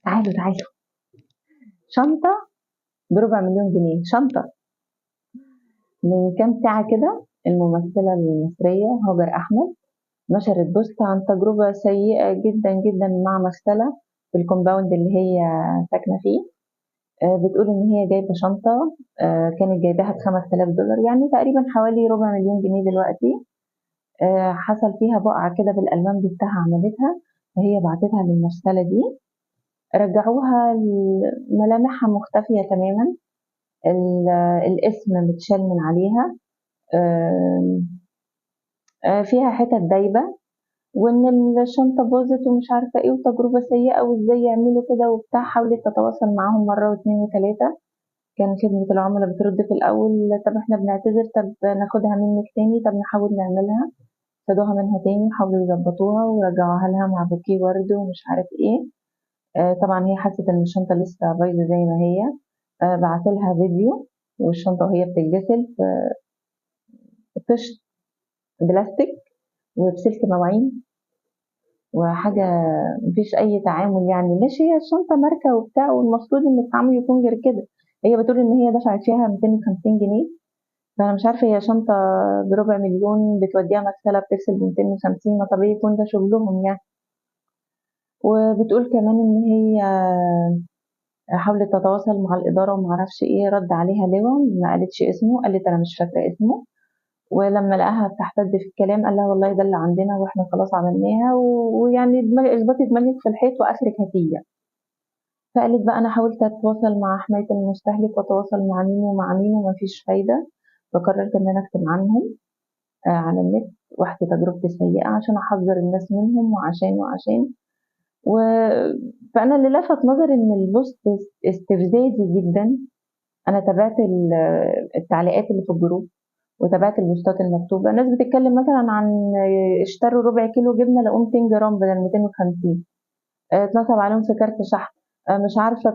تعالوا تعالوا، شنطة بربع مليون جنيه، شنطة. من كام ساعة كده الممثلة المصرية هاجر أحمد نشرت post عن تجربة سيئة جدا جدا مع مغسلة في ال compound اللي هي ساكنة فيه. بتقول إن هي جايبة شنطة، كانت جايباها ب5000 دولار، يعني تقريبا حوالي ربع مليون جنيه دلوقتي. حصل فيها بقعة كده بالألوان بتاعها عملتها، فهي بعتتها للمغسلة دي، رجعوها ملامحها مختفية تماما، الاسم متشال من عليها، فيها حتت دايبة، وإن الشنطة باظت ومش عارفة إيه، وتجربة سيئة وإزاي يعملوا كده وبتاع. حاولت تتواصل معاهم مرة واتنين وتلاتة، كان خدمة العملاء بترد في الأول طب إحنا بنعتذر، طب ناخدها منك تاني، طب نحاول نعملها. خدوها منها تاني وحاولوا يظبطوها ورجعوها لها مع بوكيه ورد ومش عارف إيه. طبعا هي حست إن الشنطة لسه بايظة زي ما هي. بعتوا لها فيديو والشنطة وهي بتتغسل في طشت بلاستيك وبسلك مواعين وحاجة مفيش أي تعامل، يعني ماشي هي الشنطة ماركة وبتاع والمفروض إن التعامل يكون غير كده. هي بتقول إن هي دفعت فيها 250 جنيه، فأنا مش عارفة هي شنطة بربع مليون بتوديها مغسلة بتغسل ب250، ما طبيعي يكون ده شغلهم يعني. وبتقول كمان إن هي حاولت تتواصل مع الإدارة وما أعرفش إيه، رد عليها لواء ما قالتش اسمه، قالت أنا مش فاكرة اسمه. ولما لقاها بتحتد في الكلام قال لها والله ده اللي عندنا واحنا خلاص عملناها، ويعني اثبتي دماغك في الحيط واخرك هتيجي. فقالت بقى انا حاولت اتواصل مع حماية المستهلك واتواصل مع مين ومع مين ومفيش فايدة، فقررت ان انا اكتب عنهم على النت واحكي تجربتي السيئة عشان احذر الناس منهم وعشان وعشان و... فانا اللي لفت نظري ان ال post استفزازي جدا. انا تابعت التعليقات اللي في ال group وتابعت البوستات المكتوبة، الناس بتتكلم مثلا عن اشتروا ربع كيلو جبنة لقوا 200 جرام بدل 250، اتنصب عليهم في كارت شحن، مش عارفة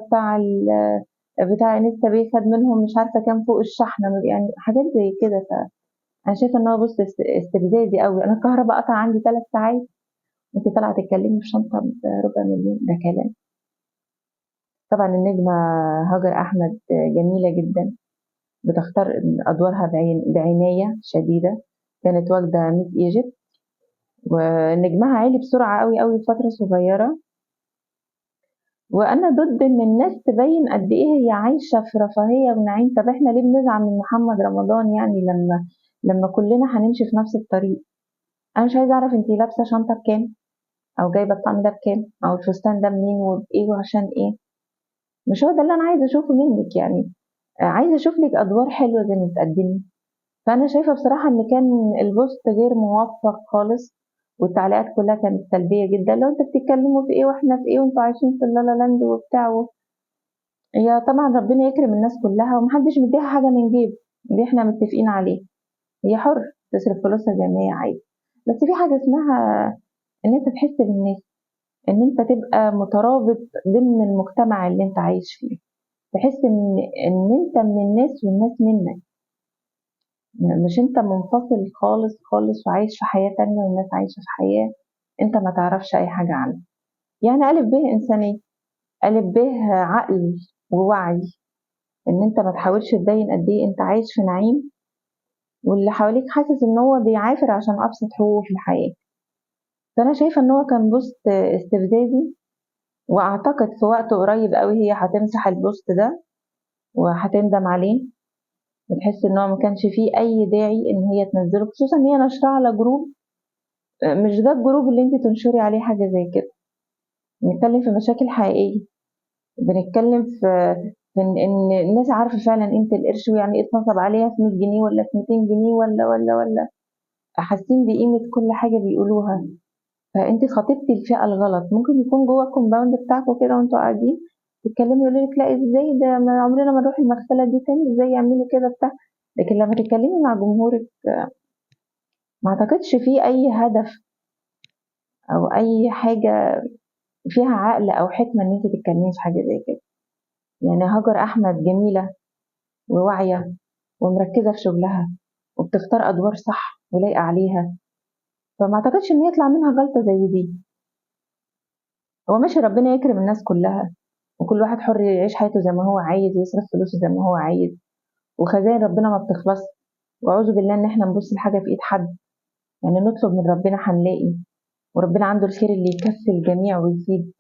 بتاع انستا باي خد منهم مش عارفة كام فوق الشحن، يعني حاجات زي كده. فأنا شايفة إن هو post استفزازي قوي. أنا الكهرباء قطع عندي 3 ساعات، أنت طالعة تتكلمي في شنطة بربع مليون، ده كلام. طبعا النجمة هاجر أحمد جميلة جدا، بتختار أدوارها بعناية شديدة، كانت واخدة Miss Egypt ونجمها عالي بسرعة قوي قوي في فترة صغيرة. وأنا ضد إن الناس تبين قد إيه هي عايشة في رفاهية ونعيم. طب إحنا ليه بنزعل من محمد رمضان يعني لما كلنا هنمشي في نفس الطريق؟ أنا مش عايزة أعرف أنتي لابسة شنطة بكام، أو جايبة الطقم ده بكام، أو الفستان ده منين وبإيه وعشان إيه. مش هو ده اللي أنا عايزة أشوفه منك يعني. عايزة أشوف لك أدوار حلوة زي ما بتقدمي. فأنا شايفة بصراحة إن كان ال post غير موفق خالص، والتعليقات كلها كانت سلبية جدا. لو انتوا بتتكلموا في ايه واحنا في ايه وانتوا عايشين في اللالا لاند وبتاع يا طبعا ربنا يكرم الناس كلها ومحدش مديها حاجة من جيب، دي احنا متفقين عليه، هي حر تصرف فلوسها زي ما هي عايزة. بس في حاجة اسمها ان انت تحس بالناس، ان انت تبقى مترابط ضمن المجتمع اللي انت عايش فيه، تحس ان انت من الناس والناس منك، مش انت منفصل خالص خالص وعايش في حياة تانية والناس عايشة في حياة انت ما تعرفش اي حاجة عنها. يعني ألف به إنسانية، ألف به عقل ووعي، ان انت ما تحاولش تبين قد ايه انت عايش في نعيم واللي حواليك حاسس ان هو بيعافر عشان ابسط حقوقه في الحياة. فانا شايفة ان هو كان post استفزازي، واعتقد في وقت قريب قوي هي هتمسح ال post ده وهتندم عليه، وتحس ان هو ما كانش فيه اي داعي ان هي تنزله، خصوصا ان هي نشرها على group مش ده ال group اللي انت تنشري عليه حاجة زي كده. بنتكلم في مشاكل حقيقية، بنتكلم في ان الناس عارفة فعلا قيمة القرش، ويعني ايه اتنصب عليها في 100 جنيه ولا في 200 جنيه ولا ولا ولا، حاسين بقيمة كل حاجة بيقولوها. فانت خاطبتي الفئة الغلط. ممكن يكون جوه ال compound بتاعكم كده وانتوا قاعدين تتكلموا يقولوا لك لا ازاي ده، ما عمرنا ما نروح المغسلة دي تاني، ازاي يعملوا كده بتاع. لكن لما تتكلمي مع جمهورك ما اعتقدش في اي هدف او اي حاجة فيها عقل او حكمة ان انت تتكلمي في حاجة زي كده. يعني هاجر احمد جميلة وواعية ومركزة في شغلها وبتختار ادوار صح ولايقة عليها، فما اعتقدش ان يطلع منها غلطة زي دي. هو ماشي ربنا يكرم الناس كلها، وكل واحد حر يعيش حياته زي ما هو عايز ويصرف فلوسه زي ما هو عايز، وخزائن ربنا ما بتخلص، وأعوذ بالله إن إحنا نبص لحاجة في إيد حد، يعني نطلب من ربنا هنلاقي، وربنا عنده الخير اللي يكفي الجميع ويفيد.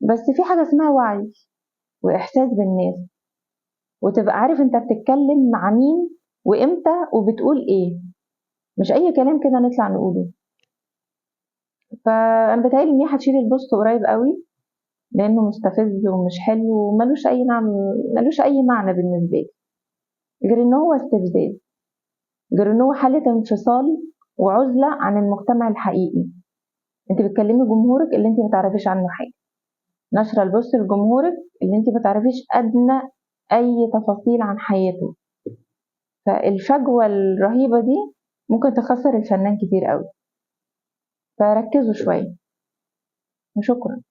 بس في حاجة اسمها وعي وإحساس بالناس، وتبقى عارف أنت بتتكلم مع مين وإمتى وبتقول إيه، مش أي كلام كده نطلع نقوله. فأنا بتهيألي إن هي هتشيل ال post قريب قوي، لأنه مستفز ومش حلو وملوش أي نعم، ملوش أي معنى بالنسبة لي، غير إن هو استفزاز، غير إن هو حالة انفصال وعزلة عن المجتمع الحقيقي. أنت بتكلمي جمهورك اللي أنت ما تعرفيش عنه حاجة، نشرة ال post لجمهورك اللي أنت ما تعرفيش أدنى أي تفاصيل عن حياته. فالفجوة الرهيبة دي ممكن تخسر الفنان كتير قوي، فركزوا شوية. وشكرا.